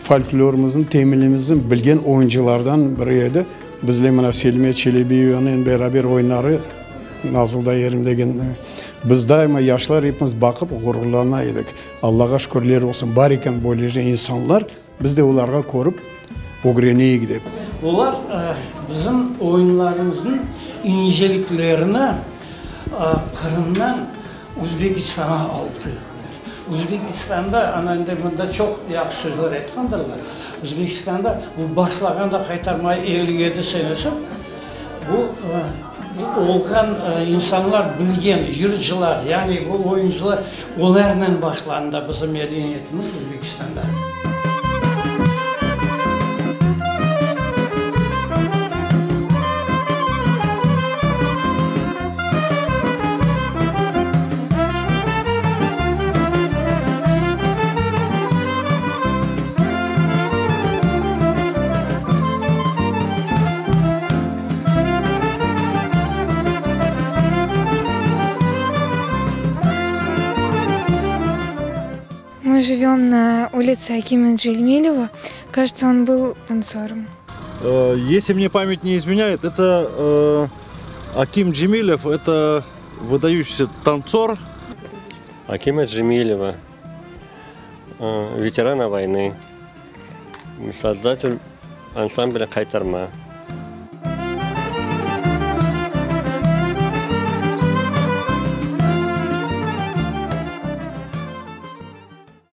Folklorımıznıñ temelimizni bilgen oyuncılardan biri edi. Bizle mına Selime Çelebiyevanen beraber oynarı, Nazılda yerim degen. Biz daima yaşlar epimiz baqıp ğururlana edik. Allağa şükürler olsun, bar eken böylece insanlar, biz de olarğa körip ögreneyik dep. Olar bizim oyunlarımıznıñ inceliklerini Qırımdan Özbekistanğa alıp keldiler. Özbekistanda, ana endi mında çoq yahşı sözler aytqandırlar, Özbekistanda bu başlağanda Qaytarma 57 senesi bu olğan insanlar bilgen yırcılar, yani bu oyuncılar, olarnen başlandı bizim medeniyetimiz Özbekistanda. Мы живем на улице Акима Джельмилева. Кажется, он был танцором. Э, если мне память не изменяет, это э, Аким Джемилев, это выдающийся танцор. Акима Джемилева, э, ветерана войны, создатель ансамбля «Хайтарма».